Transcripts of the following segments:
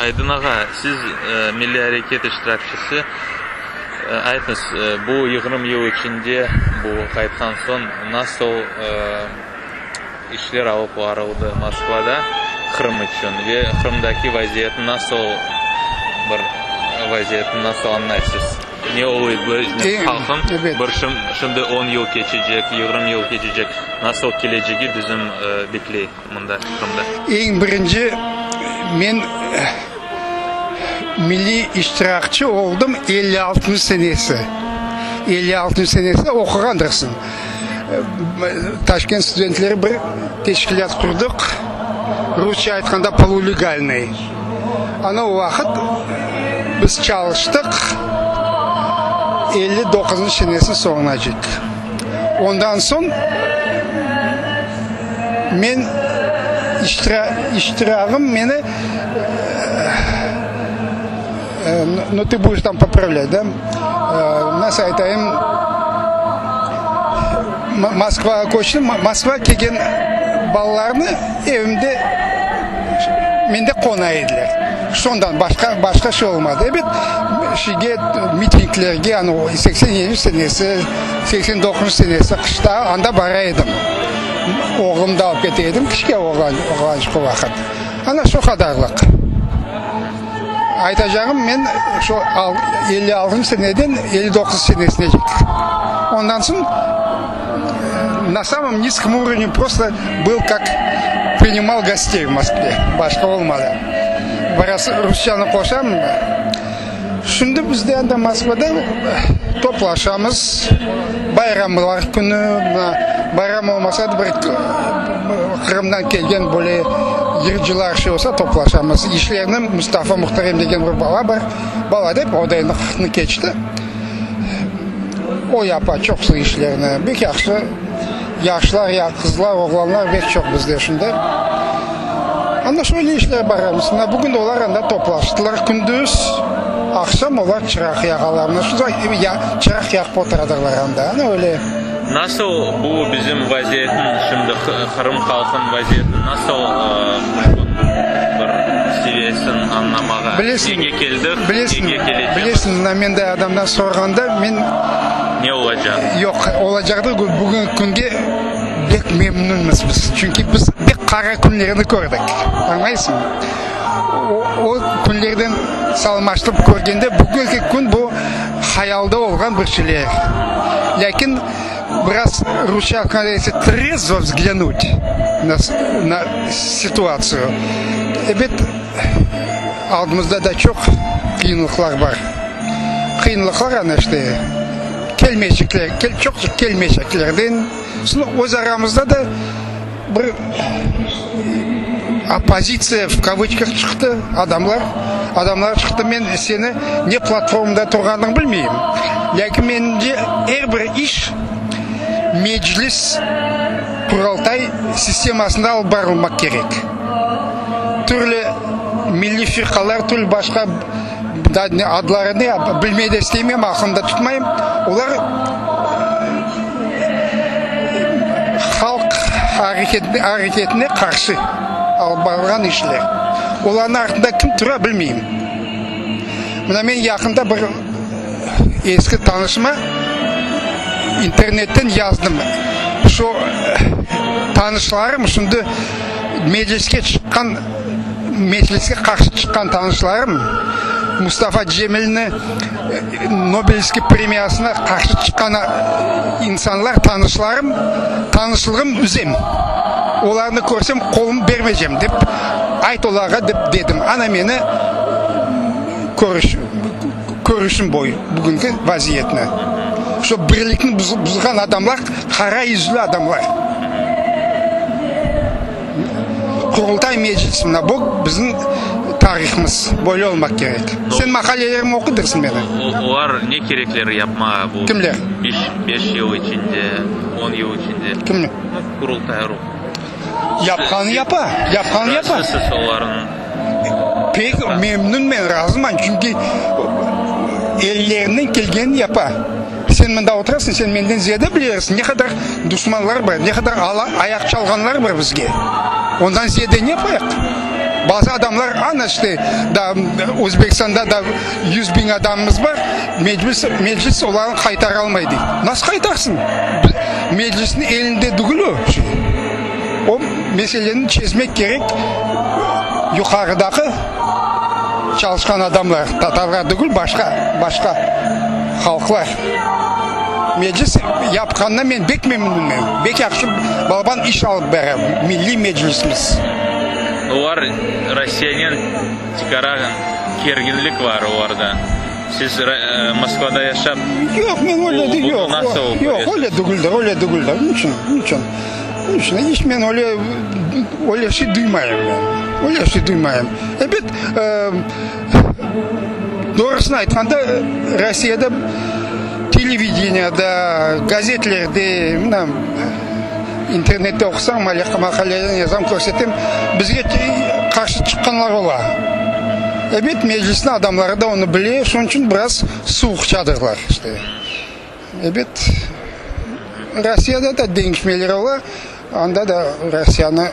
Aydın ağa, siz milliy areket iştirakçisi, aytıñız, bu yigirmi yıl içinde, bu qaytqan soñ, nasıl işler alıp barıldı Moskvada Qırım içün ve Qırımdaki vaziyetni nasıl bir vaziyetni nasıl añlaysız? Ne oluy bizim halqım bir şimdi on yıl keçecek, yigirmi yıl keçecek, nasıl kelecegi bizim bekley mında, Qırımda? Eñ birinci men milliy iştirakçi oldım elli altıncı senesi. Elli altıncı senesi oquğandırsıñ. Taşkent studentleri bir teşkilât qurdıq, rusça aytqanda polulegalnıy. Ana o vaqıt biz çalıştıq 59-ncı senesiniñ soñunacek. Ondan soñ men iştirağım meni, nu tı budeş tam popravlât, da, nasıl aytayım, Moskvağa köçtim, Moskvağa kelgen balalarnı evimde mende qona ediler. Şondan başqa, başqa şey olmadı. Ebet, şeyge, mitinglerge, anı 87 senesi, 89 senesi qışta anda bara edim. Oğlumnı da alıp kete edim, kiçke oğlan, oğlançıq o vaqıt. Ana şu qadarlıq. Aytacağım, men şu 56 seneden 59 senesinecek. Ondan soñ na samom nizkom urovne prosto был kak priнимал gostey v Moskve. Başqa olmadı. Biraz rusçanı qoşam. Şimdi biz de anda Moskvada toplaşamız. Bayramlar künü, bayram olmasa da bir Qırımdan kelgen böyle yırcılar şey olsa toplaşamız. İşlerni Mustafa Muhtarem degen bir bala bar. Bala dep, o da endi qırqnı keçti. O yapa çoqusı işlerni. Bek yahşı. Yaşlar, ya qızlar, oğlanlar bek çoq bizde şimdi. Anda şöyle işler baramız. Mına bugün de olar anda toplaştılar kündüz, aqşam olar çıraq yağalar. Mına şu çıraq yaqıp oturadırlar anda. Ana öyle. Nasıl bu bizim vaziyetniñ şimdi Qırım halqınıñ vaziyetini nasıl bir seviyesini añlamağa? Nege keldik, nege kelecekmiz? Bilesiñ, mına menday adamdan sorğanda men. Ne olacaq? Yoq, olacaq degil, bugünki künge bek memnünmiz biz. Çünki biz bek qara künlerni kördik, añlaysıñmı? O künlerden salmaştırıp körgende, bugünki kün bu hayalda olğan bir şeyler. Lâkin biraz rusça aytqanda, esli trezvo vzglânut na situatsiyu, ebet, aldımızda da çoq qıyınlıqlar bar. Qıyınlıqlar ana işte kelmeşekler, çoq kelmeşeklerden, soñ öz aramızda da bir oppozitsiya v kavıçkah çıqtı, adamlar, adamlar çıqtı, men seni ne platformada turğanıñı bilmeyim, lâkin menimce er bir iş meclis, Qurultay sistemasında alıp barılmaq kerek. Türlü milliy firqalar, türlü başqa adları ne, bilmey de istemeyim, aqlımda tutmayım, olar halq areketine qarşı alıp barılğan işler. Olarnıñ artında kim tura, bilmeyim. Mına men yaqında bir eski tanışıma internetten yazdım, şu tanışlarım şimdi mecliske çıqqan, mecliske qarşı çıqqan tanışlarım Mustafa Cemilni Nobelskiy premiyasına qarşı çıqqan insanlar tanışlarım, tanışlığım üzem. Olarnı körsem qolum bermeycem dep ayt olarğa dep dedim. Ana meni körüş, körüşim boyu bugünki vaziyetni. Şu birlikni buzğan adamlar qara yüzlü adamlar. Qurultay meclisi, mına bu bizim tarihımız, böyle olmaq kerek. Sen maqalelerimni oqudırsıñ meni. Olar ne kerekler yapma bu? Kimler? Beş yıl içinde, on yıl içinde. Kimler? Qurultay ruh. Yapqanı yapa, yapqanı yapa. Razısız olarnıñ. Pek memnünmen, razıman, çünki ellerinden kelgenini yapa. Sen mında oturasıñ, sen menden ziyade bilersiñ, ne qadar duşmanlar bar, ne qadar ayaq çalğanlar bar bizge. Ondan ziyade ne yapayıq? Bazı adamlar, ana işte, da Özbekistanda da 100.000 adamımız bar, Meclis, Meclis olarnı qaytara almay, dey. Nasıl qaytarsın? Meclisniñ elinde degil o şey. O meseleni çezmek kerek yuqarıdaki çalışqan adamlar, tatarlar degil, başqa, başqa halqlar. Meclis yapqanına men bek memnünmen, bek yahşı balaban iş alıp bara Milliy Meclisimiz. Olar Rossiyanen tikaran kerginlik bar olarda. Siz Moskvada yaşap, Yoq, men öyle de, yoq, yoq, öyle degildir, öyle degildir. Niçün, niçün, niçün? İç men öyle, öyle şey duymayım men, öyle şey duymayım. Ebet, doğrusını aytqanda, Rossiyada televideniyada, gazetlerde, mına, internette oqusam, maqalelerni yazam, körsetem, bizge qarşı çıqqanlar ola. Ebet, Meclisniñ adamları da onı bile, şunıñ içün biraz suvuqçadırlar, işte. Ebet, Rossiyada da deñişmeler ola, anda da Rossiyanı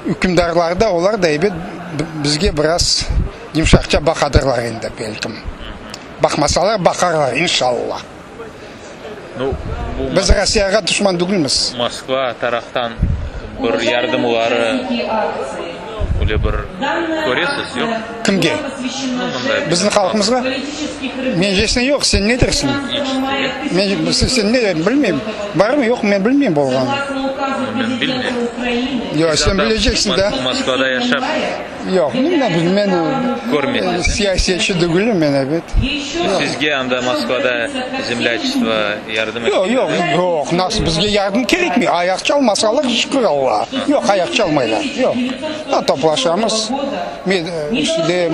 ükümdarları da, olar da, ebet, bizge biraz yımşaqça baqadırlar endi, belkim. Baqmasalar, baqarlar, inşalla. Biz Rossiyağa duşman degilmiz. Moskva taraftan bir yardımları öyle bir köresiz, yoq? Kimge? Bizim halqımızğa? Meclisne yoq, sen ne dersiñ? Sen ne, bilmeyim. Barmı, yoqmı, men bilmeyim bolğanını. Men bilmeyim. Yoq, sen bileceksiñ da. Moskvada yaşap. Yoq, men men siyasetçi degilim men, ebet. Sizge anda Moskvada zemlâçestvo yardım etmedi? Yoq, yoq, yoq, nasıl bizge yardım kerekmey, ayaq çalmasalar, şükür Allağa, yoq, ayaq çalmaylar, yoq. Toplaşamız, men şimdi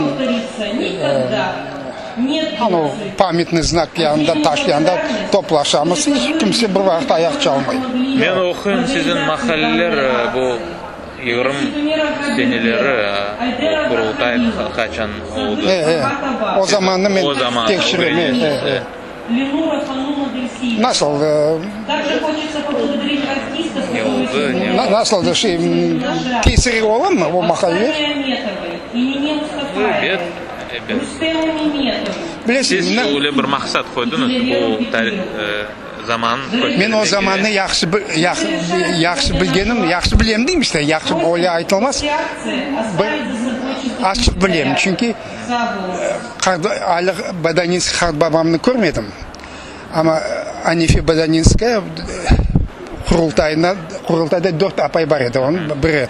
anavı pamyatnıy znak yanında, taş yanında toplaşamız, iç kimse bir vaqıt ayaq çalmay. Men oquyım, siziñ mahalleler bu. 20 seneleri bu Qurultay qaçan oldı? E, e, o zamannı men tekşirem, e, e, e. Nasıl? Ne oldı, ne? Nasıldı şey, tesiri olamı o mahalleler? Ebet, ebet. Bilesiñ, Siz öyle bir maqsat qoydıñız, bu tarih. Zaman Men o zamannı yahşı yahşı bilgenim, yahşı bilem deyim işte, yahşı öyle aytılmaz, bir azçıq bilem, çünki qart Ali Bodaninskiy qartbabamnı körmedim, amma Anife Bodaninskaya Qurultayına, Qurultayda dört apay bar edi, onıñ biri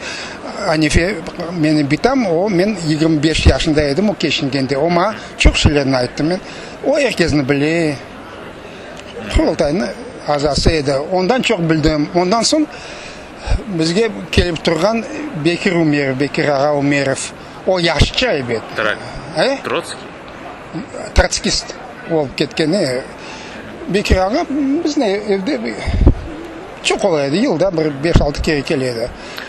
Anife menim bitam, o men 25 yaşında edim o keçingende, o maña çoq şeylerni ayttı, men, o er kesni bile. Qurultaynıñ azası edi. Ondan çoq bildim. Ondan soñ bizge kelip turğan Bekir Ümerov, Bekir ağa Ümerov. O yaşça ebet. E? Trotskiy? Trotskist olıp ketken. E. Bekir ağa bizni evde çoq ola edi. Yılda bir beş-altı kere kele edi.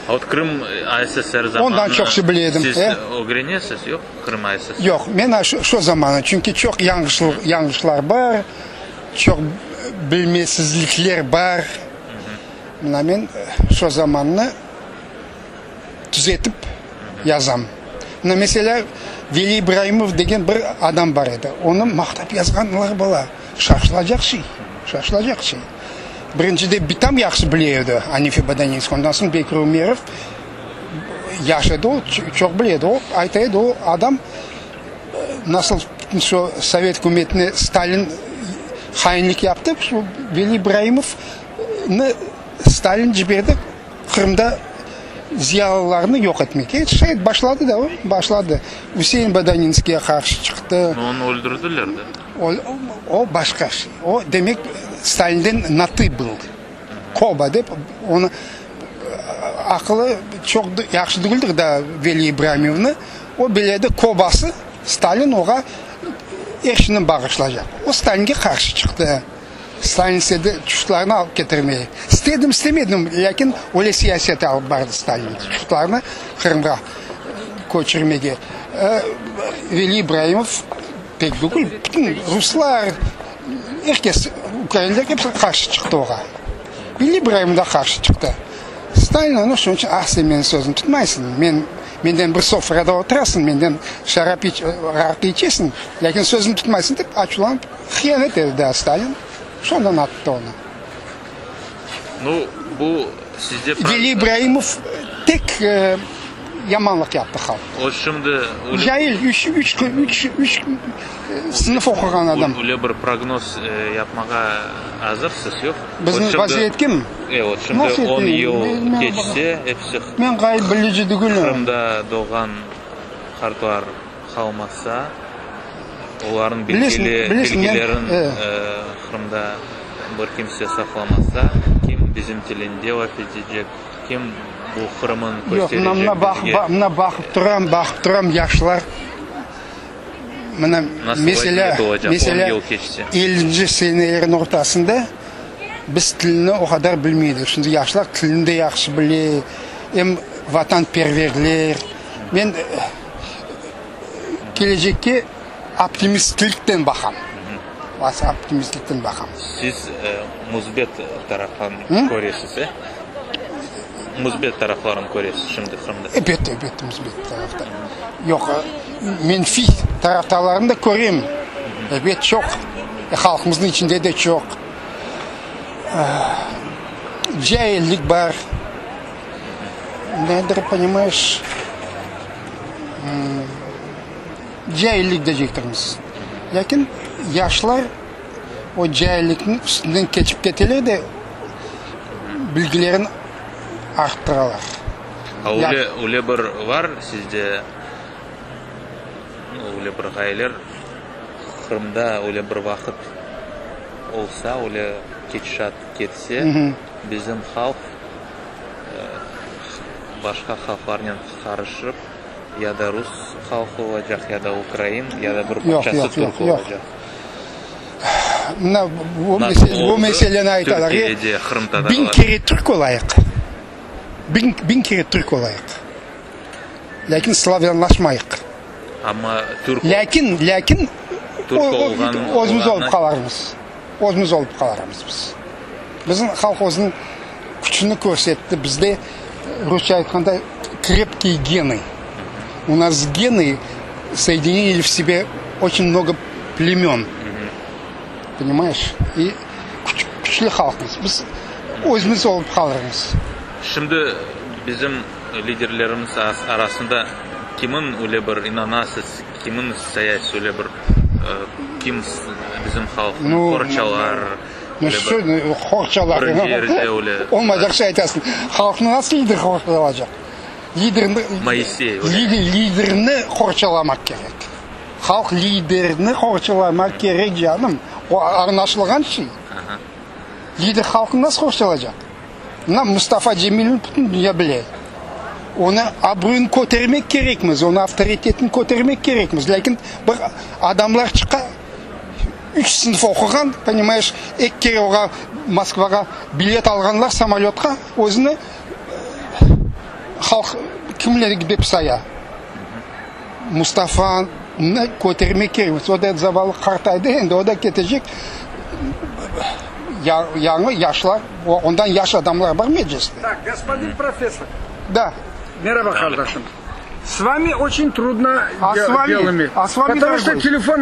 A vot Krım ASSR zamanını Ondan çoqsı bile edim. Siz ögrenesiz, yoq? Qırım ASSR. Yoq, men şu zamanı, çünki çoq yañlışlar bar, çoq bilmesizlikler bar. Mına men şu zamannı tüzetip yazam. Mına meselâ, Veli İbraimov degen bir adam bar edi, onı maqtap yazğanlar bala, şaşılacaq şey, şaşılacaq şey. Birincide bitam yahşı bile edi Anife Bodaninskiy, ondan soñ Bekir Ümerov. Yaş edi o, çoq bile edi. O, ayta edi, o adam nasıl şu Sovet ükümetine Stalin hainlik yaptı, şu Veli İbraimovnı Stalin ciberdi Qırımda ziyalılarnı yoq etmege. Şayet başladı da o, başladı. Üsein Bodaninskiyge qarşı çıqtı. Onı öldürdiler de. O, o başqa şey. O, demek, Stalinden na tı был. Koba dep, onı aqılı çoq yahşı degildir da Veli İbraimovnı, o bile edi, kobası Stalin oğa er şeyni bağışlaycaq. O Stalinge qarşı çıqtı. Stalin istedi çufutlarnı alıp ketirmege. İstedim, istemedim, lâkin öyle siyaset alıp bardı Stalin, çufutlarnı Qırımğa köçürmege. Veli İbraimov pek degil, bütün ruslar, Er kes, ukrainler episi qarşı çıqtı oğa. Veli İbraim da qarşı çıqtı. Stalin onı şunıñ içün, ah, sen menim sözümni tutmaysıñ, men. menden bir sofrada oturasıñ, menden şarap iç, raqı içesiñ, lâkin sözüni tutmaysıñ, dep açuvlanıp, hiyanet etti daa Stalin, şondan attı onı. Nu, bu sizde. Veli İbraimov tek yamanlıq yaptı halqqa. O şimdi. Cail, üç, üç, üç, üç sınıf oquğan adam. Öyle bir prognoz yapmağa azırsız, yoq? Bizim vaziyetkemi? Evet, şimdi on yıl keçse, episi. Men ğayıp bilici degülim. Qırımda doğğan qartlar qalmasa, olarnıñ bilgilerin Qırımda bir kimse saqlamasa, kim bizim tilinde laf etecek, kim bu Qırımın kösterecek bizge? Yoq, mına baqıp turam, baqıp turam, yaşlar, mına, meselâ, meselâ, ellinci senelerin ortasında biz tilni o qadar bilmey edik, şimdi yaşlar tilni de yahşı bile, em vatanperverler. Men kelecekke optimistlikten baqam. Optimistlikten baqam. Siz müsbet taraftan köresiz, e? Müsbet taraflarını köresiz şimdi Qırımda. Ebet, ebet, müsbet taraftan. Yoq, menfiy taraftarlarını da körem. Ebet, çoq. Halqımıznıñ içinde de çoq. Caillik bar. Nedir, ponimayeş, caillik deycektirmiz. Lâkin yaşlar o caillikniñ üstünden keçip keteler de, bilgilerini arttıralar. A öyle, öyle bir var sizde, öyle bir ğayeler, Qırımda öyle bir vaqıt olsa, öyle ketişat ketse, bizim halq başqa halqlarnen qarışıp, ya da rus halqı olacaq, ya da ukrain, ya da bir parçası türk olacaq. Mına bu meseleni aytalar. Türkiyede qırımtatarlar. Biñ kere türk olayıq. Biñ kere türk olayıq. Lâkin slavyanlaşmayıq. Amma türk. Lâkin, lâkin özümiz olıp qalarmız. Özümiz olıp qalarmız biz. Bizim halq özüniñ küçüni körsetti. Bizde, rusça aytqanda, krepkiy genı. U nas genı soyedinili v sebe oçen mnogo plemen. Ponimayeş? İ küçlü halqmız. Biz özümiz olıp qalırmız. Şimdi bizim liderlerimiz arasında kimin öyle bir inanasız, kimin sayasız öyle bir kim bizim halqnı qorçalar? Nu, şu, qorçalar. Birinci yerde öyle. Olmaycaq şey aytasıñ. Halqnı nasıl lider qorçalacaq? Liderni, Moisey. Liderni qorçalamaq kerek. Halq liderni qorçalamaq kerek, canım. O añlaşılğan şey. Lider halqnı nasıl qorçalacaq? Mına Mustafa Cemilni bütün dünya bile. Onı abruyını kötermek kerekmiz, onıñ avtoritetini kötermek kerekmiz. Lâkin bir adamlar çıqa, üç sınıf oquğan, ponimayeş, eki kere oğa Moskvağa bilet alğanlar samolötqa, özüni halq kimler dep saya. Mustafanı kötermek kerekmiz. O da zavallı qartaydı endi, o da ketecek. Yañı yaşlar, ondan yaş adamlar bar mecliste. Tak, gospodin professor. Da. Merhaba, qardaşım. S vami oçin trudno A s vami, delo imet. A s vami, Потому что дорогой. telefon.